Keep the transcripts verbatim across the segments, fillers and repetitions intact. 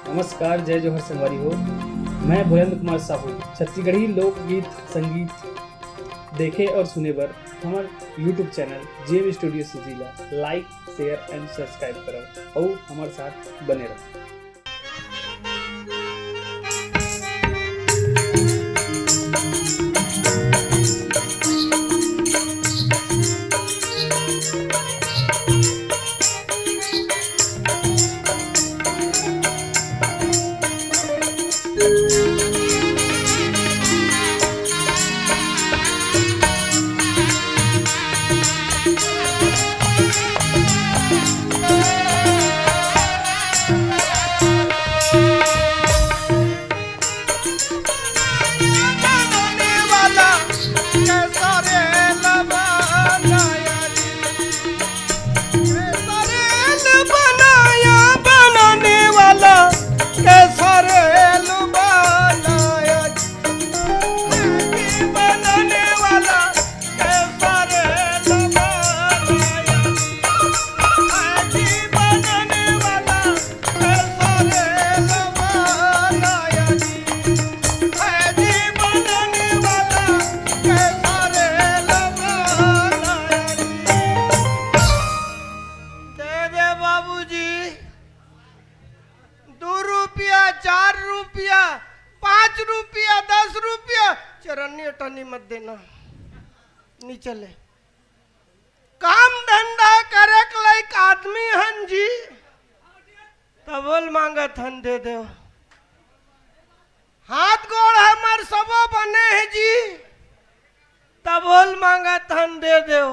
नमस्कार, जय जोहार संगवारी हो। मैं भोलेंद्र कुमार साहू। छत्तीसगढ़ी लोकगीत संगीत देखे और सुने बर हमर YouTube चैनल जेम स्टूडियो सीजी ला like, share and subscribe करव अउ हमर साथ बने रहव। दे दे बाबूजी, दू रुपया, चार रुपया, पाँच रुपया, दस रुपया, चरन्नी अटन्नी मत देना, नी चले। काम धंधा करे के लायक आदमी हन जी, तभो ल मांगत हन, दे देव। हाथ गोड़ हमर सबो बने हे जी, तभो ल मांगत हन, दे देव।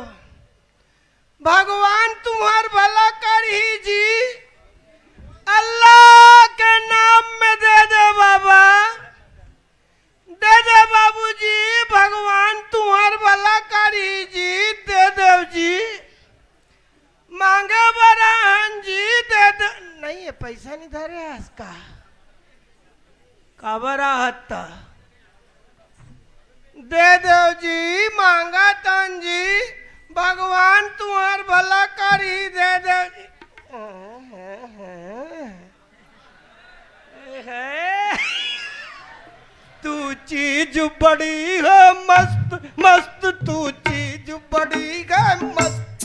भगवान तुम्हर भला करही जी, अल्लाह के नाम में दे दे बाबा, दे दे बाबूजी, भगवान तुम्हर भला करही जी, दे देव जी। मांगे बर आहन जी, दे दे। नहीं, ये पैसा नहीं धरे हस का? काबर आहत त? दे देव जी, मांगत हन जी, भगवान तुम्हर भला करही, दे देव जी। तू चीज बड़ी है मस्त, मस्त, तू चीज बड़ी है मस्त,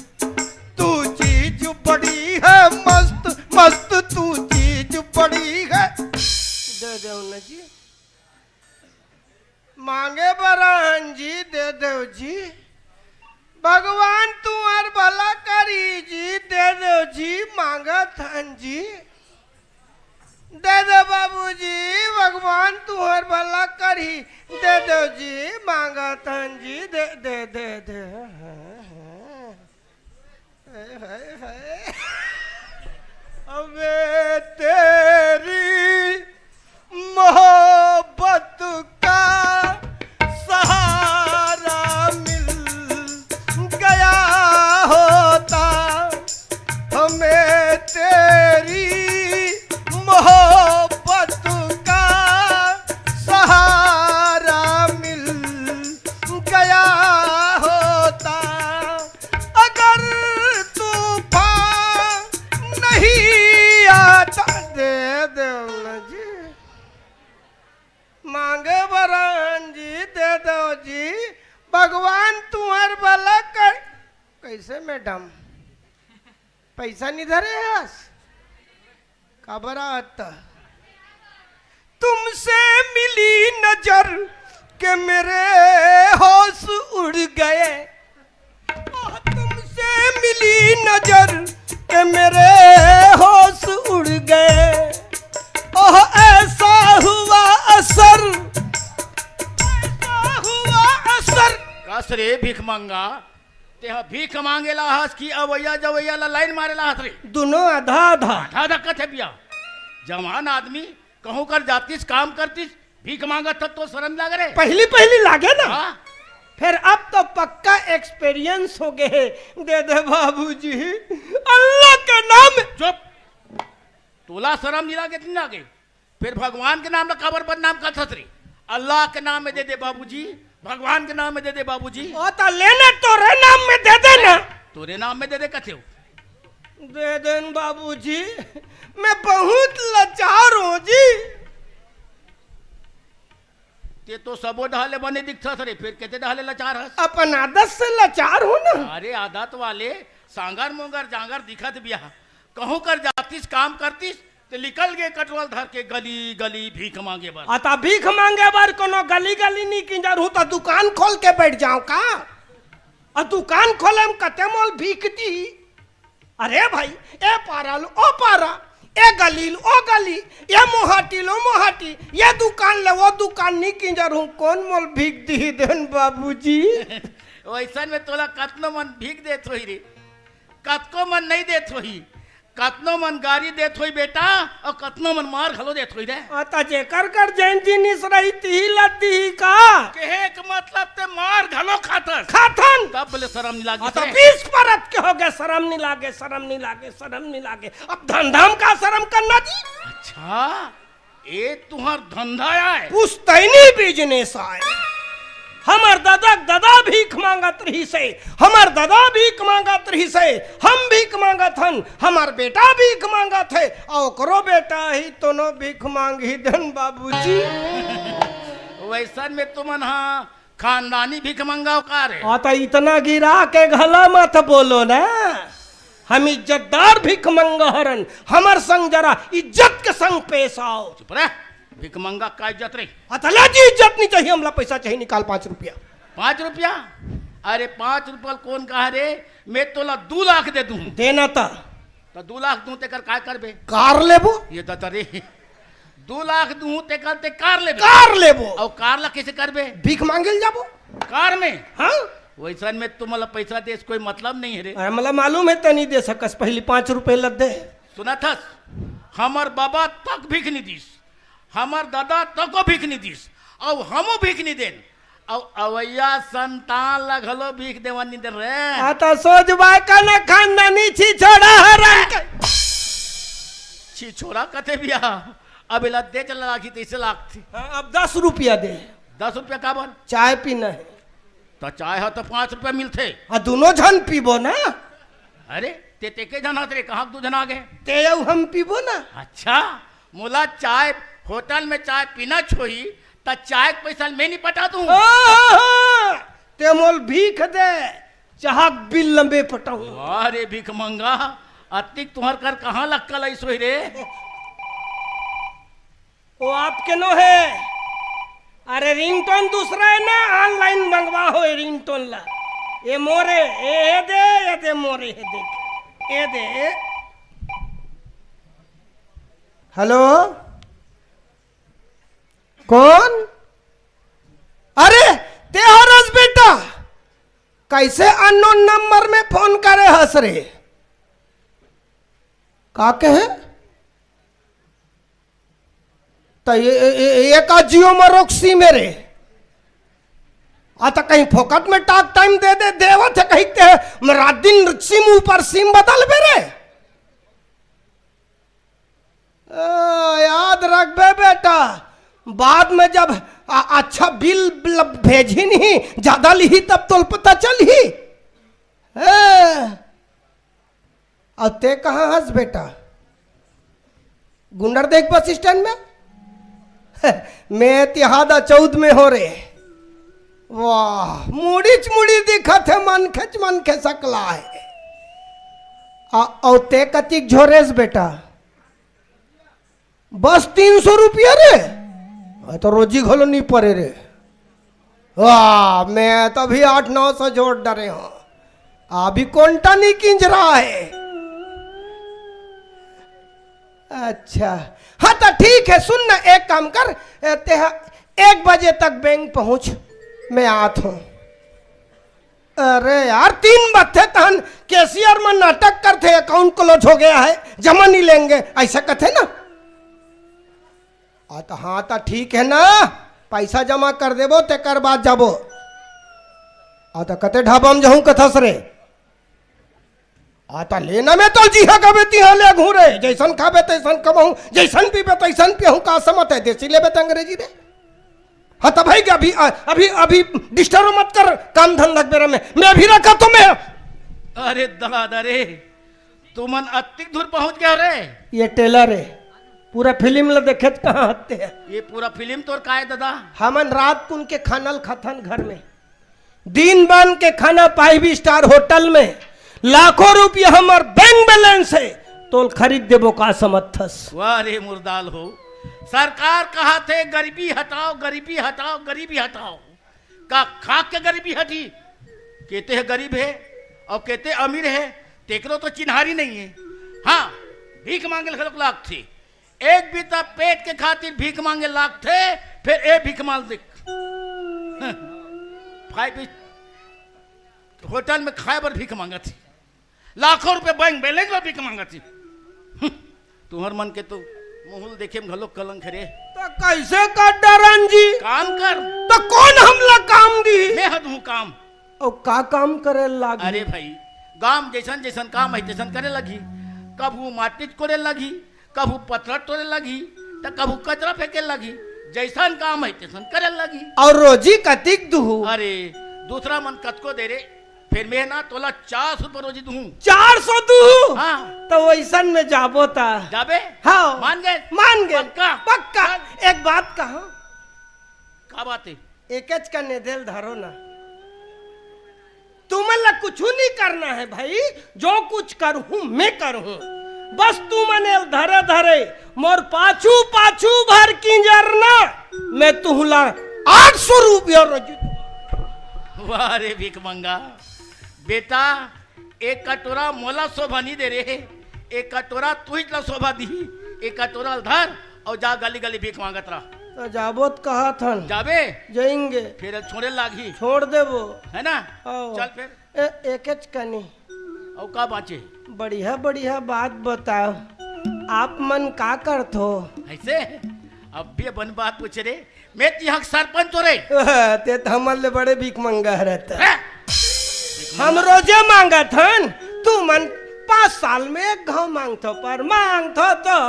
तू चीज बड़ी है मस्त, मस्त, तू चीज बड़ी है। दे देव न जी, मांगे बर आहन जी, दे देव जी। भगवान तुम्हर भला करही जी, दे देव जी, मांगत हन जी। दे दे बाबूजी, भगवान तुम्हर भला करही, दे देव जी, मांगत हन जी, दे, दे, दे, दे। हाय, हाय, हाय। अबे तेरी मोहब्बत का सहारा मिल गया होता, हमें तेरी मोहब्बत का सहारा मिल गया होता। अगर तूफान नहीं आता, दे देव न जी। मांगे बर आहन जी, दे देव जी। भगवान तुम्हर भला कर। कैसे मैडम? पैसा नहीं धरे हस? काबर आहत? तुमसे मिली नजर के मेरे होश उड़ गए। ओह, तुमसे मिली नजर के मेरे होश उड़ गए। ओह, ऐसा हुआ असर, ऐसा हुआ असर। कस रे भीख मंगा, तेहा भीख मांगे ला हस कि अवैया जवैया ला लाइन मारे ला हस रे? दुनों आधा आधा। आधा आधा कथे बिया। जवान आदमी कहूं कर जातिस, काम करतिस, भीख मांगत हस तो शरम लागे रे? पहली पहली लागे ना। हाँ। फिर अब तो पक्का एक्सपीरियंस हो गए। दे दे बाबूजी, अल्लाह के नाम। चुप। तोला शरम नहीं लागे, नहीं लागे? फिर भगवान के नाम ला काबर बदनाम करत हस रे? अल्लाह के नाम में दे दे बाबूजी, भगवान के नाम में दे दे बाबूजी। ओ, त लेना तोरे नाम में दे देना। तोरे नाम में दे दे कथे हो? दे देन बाबूजी, मैं बहुत लाचार हूँ तो सबो डहर ले बने दिखथस रे, फेर केते डहर ले लाचार हस? अपन आदत से लाचार हूँ ना। अरे आदत वाले, सांगर मोंगर जांगर दिखत बिया। कहूँ कर जातिस, काम करतिस, ते निकल गे कटवल धर के गली गली भीख मांगे बर। अता भीख मांगे बर कोनो गली गली नी किंजर हूँ, त दुकान खोल के बैठ जाओ का? अ दुकान खोले म कते मोल भीख दी? अरे भाई, ए पारा ल ओ पारा, ए गली ल ओ गली, ए मोहाटी ल ओ मोहाटी, ए दुकान ले ओ दुकान नी किंजर हूँ, कोन मोल भीख दिही देन बाबूजी? वैसन में तोला कतनो मन भीख देत होही रे, कतको मन नहीं देत होही, कतनो मन गारी देत होही बेटा, अउ कतनो मन मार घलो देत होही रे। अ, त जेकर कर जेन जिनिस रही, तिही ल दिही का? कहे के मतलब ते मार घलो खाथस। खाथन। तब ले शरम नहीं लागे अ, त रे। बीस परत के होगे, शरम नहीं लागे, शरम नहीं लागे, शरम नहीं लागे। अब धंधा म का शरम करना जी? अच्छा, ए तुंहर धंधा आय? पुश्तैनी बिजनेस आय। हमर ददा के ददा भीख मांगत रहिसे, हमर ददा भीख मांगत रहिसे, हम भीख मांगत हन, हमर बेटा भीख मांगत हे, अउ ओकरो बेटा ही तोनो भीख मांगही देन बाबूजी। वैसन में तुमन हा खानदानी भीख मंगाओ का रे? अ, त इतना गिरा के घला मत बोलो ना। हम इज्जतदार भीख मंगा हरन, हमर संग जरा इज्जत के संग पेश आओ। चुप रह, भीख मंगा का इज्जत रे? अ, त ले जी, इज्जत नहीं चाहिए, हमला पैसा चाहिए, निकाल पाँच रुपया। पाँच रुपया? अरे पाँच रुपया ल कोन कहा रे, मैं तोला दू लाख दे दूँ। देना त। त दू लाख दूँ तेकर काय करबे? कार लेबो। ये ददा रे, दू लाख दूँ तेकर ते कार लेबे? कार लेबो। अउ कार ला कैसे करबे? भीख मांगे ल जाबो। कार में? हाँ। वैसन में तुमला पैसा दे से कोई मतलब नहीं है रे। अरे, मला मालूम है, तनी दे सकस, पहली पाँच रुपये ल दे। सुनत हस, हमर बाबा तक भीख नहीं दीस, हमर दादा तको भीख नहीं दीस, अउ हमू भीख नहीं देन, अउ अवैया संतान ला घलो भीख देवन नहीं दे रे। आ, त सोच बाय का ना खानदानी छी छोड़ा हरन के। छी छोड़ा कथे बिया, अब एला दे चला लागी तैसे लागथे। हाँ, अब दस रुपया दे। दस रुपया काबर? चाय पीना है। त चाय ह त पाँच रुपया मिलथे। आ, दोनों झन पीबो ना। अरे, ते, ते के झन हस रे, कहाँ के दू झन आ गे? ते अउ हम पीबो ना। अच्छा, मोला चाय, होटल में चाय पीना छोही, त चाय के पैसा ल मैं नहीं पटा दूँ। हाँ, हाँ, हाँ। ते मोल भीख दे, चाह के बिल ल मैं पटाऊँ। वाह रे भीख मंगा, अतिक तुंहर कर कहाँ लक्का लाइस होही रे? वो आपके नो है। अरे रिंगटोन दूसरा है ना, online मंगवा हो ये रिंगटोन ला। ये मोरे, ये दे, ये दे मोरे, ये देख, ये दे। हेलो, कौन? अरे, ते हरस बेटा, कैसे unknown number में फोन करे हस रे? का कहे? त ये, ये, ये, ये का जियो म रोक सिम हे रे? आ त कहीं फोकट में टॉक टाइम दे दे, देवत हे कहीं ते, मैं रात दिन सिम ऊपर सिम बदलबे रे। आ, याद रखबे बेटा, बाद में जब आ, अच्छा बिल, बिल भेजही नहीं, ज्यादा लिही तब तोल पता चलही। हाँ। अउ ते कहाँ हस बेटा? गुंडरदेख बस स्टैंड में? मैं तिहादा चौद में हो रे। वाह, मुड़ीच मुड़ी दिखत हे, मनखेच मनखे सकला हे। आ, अउ ते कतिक झोरेस बेटा? बस तीन सौ रुपया रे? आ, तो रोजी घलो नहीं परे रे। वाह, मैं तो अभी आठ नौ सौ जोड़ डरे हूँ, अभी कोंटा नहीं किंजरा है। अच्छा, हाँ तो ठीक है, सुन ना, एक काम कर, ए, ते ह-, एक बजे तक बैंक पहुँच, मैं आत हूँ। अरे यार, तीन बजथे तहन कैशियर मन नाटक करथे, "अकाउंट क्लोज हो गया है, जमा नहीं लेंगे", ऐसा कथे ना। आ, त हाँ, त ठीक है ना, पैसा जमा कर देबो, तेकर बाद जाबो। आ, त कते ढाबा में जाहूँ कथस रे। आ, त लेना में तो जिहा कबे तिहा ले घूरे, जैसन खाबे तैसन कमाहूँ, जैसन पीबे तैसन पियाहूँ, का समझ है, देसी लेबे त अंग्रेजी रे। हाँ, त भाई, अभी, अभी, अभी डिस्टर्ब मत कर, काम धंधा के बेरा में, मैं अभी रखा तो मैं। अरे दादा रे, तुमन अतिक दूर पहुंच गया रे। ये टेलर है, पूरा फिल्म ल देखे त कहाँ हत्ते है? ये पूरा फिल्म तोर का है, दादा? हमन रात कुन के खाना ल खाथन घर में, दिन बन के खाना फाइव स्टार होटल में, लाखों रुपया हमर बैंक बैलेंस है, तोल खरीद देबो का समझथस? वाह रे मुर्दाल हो, सरकार कहा थे गरीबी हटाओ, गरीबी हटाओ, गरीबी हटाओ। का खा के गरीबी हटी? केते ह गरीब है और केते अमीर है, तेकरो तो चिन्हारी नहीं है। हाँ, भीख मांगे घलोक लागथे। एक बीता पेट के खातिर भीख मांगे लागथे, फिर ए भीख मांग देख। फाइव होटल में खाए बर भीख मांगत ही, लाखों रुपए बैंक बैलेंस बर भीख मांगत ही। तुहर मन के तो मुहुल देखे में घलोक कलंक हरे। तो कैसे कर डरन जी? काम कर। तो कौन हमला काम दी? मैं हद हूँ काम। और का काम करे लागी? अरे भाई, गांव जैसन जैसन काम है तैसन करे लगी। कभू माटी कोड़े लगी, कभू पथरा तोड़े लगी, त कभू कचरा फेंके लगी। जैसन काम है तैसन करे लगी। और रोजी कतिक दुहू? अरे, दूसरा मन कतको दे रे, फिर मैं ना तोला चार सौ रुपये रोजी दूँ। चार सौ दुहू? हाँ। तो वैसन में जाबो ता। जाबे? हाँ। मान गए? मान गए। पक्का? पक्का। चल। एक बात कहा। का बात है? एकेच कन एदे ल धरो ना। तुमन ला कुछु नहीं करना है भाई, जो कुछ करहूं मैं करहूं। बस तुमन एल धरे धरे मोर पाछू पाछू भर किंजरना, मैं तुहला आठ सौ रुपया रोजी दूं। वाह रे भीख मंगा, बेटा एक कटोरा मोला शोभा नहीं दे रे, एक कटोरा तुहिच ला शोभा दी, एक कटोरा ल धर और जा गली गली भीख मांगत रह। तो जाबो त कहा थन। जाबे? जाएंगे। फिर छोड़े लागी। छोड़ देबो। है ना? आओ। चल फिर। ए, एकेच कनी। और का बाँचे? बढ़िया बढ़िया बात बताओ। आप मन का करथो? ऐसे? अब भी अपन बात पूछे रे। मैं तो यहाँ के सरपंच हो रे। ते तो हमर ले बड़े भीख मंगा रहता। हैं? हम रोजे मांगत हन, तुमन पाँच साल में एक घाव मांगथो, पर मांगथो तो।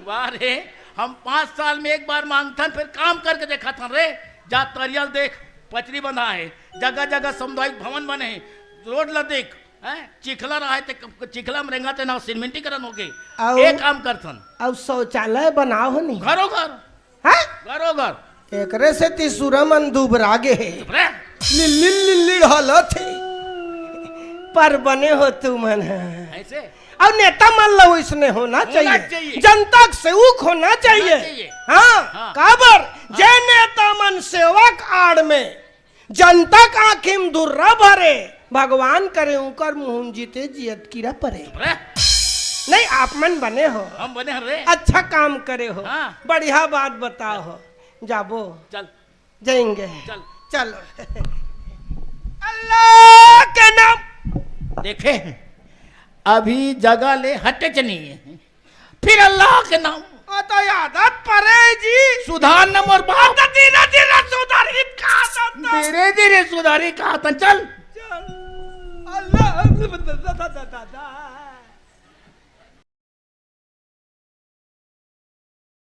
वाह रे, हम पाँच साल में एक बार मांगथन, फिर काम करके देखाथन रे। जा तरिया ल देख, पचरी बंधा है, जगह जगह सामुदायिक भवन बने हैं, रोड ला देख, हैं? चिखला रहा है ते क-, चिखला में रेंगा ते ना सिरमिंटी करन होगे। अउ ये काम करथन। अउ शौचालय बनाओ नहीं। घरो घर। हैं? घरो घर। एकरे सेती सुरा मन दुबरा गे हे। चुप रह। लिल्लिल लिल्लिल हालत हे। पर बने हो तुमन ह। ऐसे? अउ नेता मन ल ओइसने होना होना चाहिए। चाहिए। जनता के सेवक होना चाहिए। होना चाहिए। हाँ, हाँ। काबर? हाँ। जे नेता मन सेवक आड़ में जनता के आँखी में धुर्रा भरे, भगवान करे उंकर मुँह में जीते जियत कीरा परे। चुप रह। नहीं, आप मन बने हो। हम बने हन रे। अच्छा काम करे हो। हाँ। बढ़िया बात बताओ हो। जाबो। चल। जाएंगे। चल। चलो। अल्लाह के नाम। देखे, अभी जगह ले हटे च नहीं है। फिर अल्लाह के नाम। ओ तो आदत परे जी। सुधार न मोर बाप। ओ तो धीरे धीरे सुधारी का आदत। धीरे धीरे सुधारी का आदत। चल। चल। अल्लाह।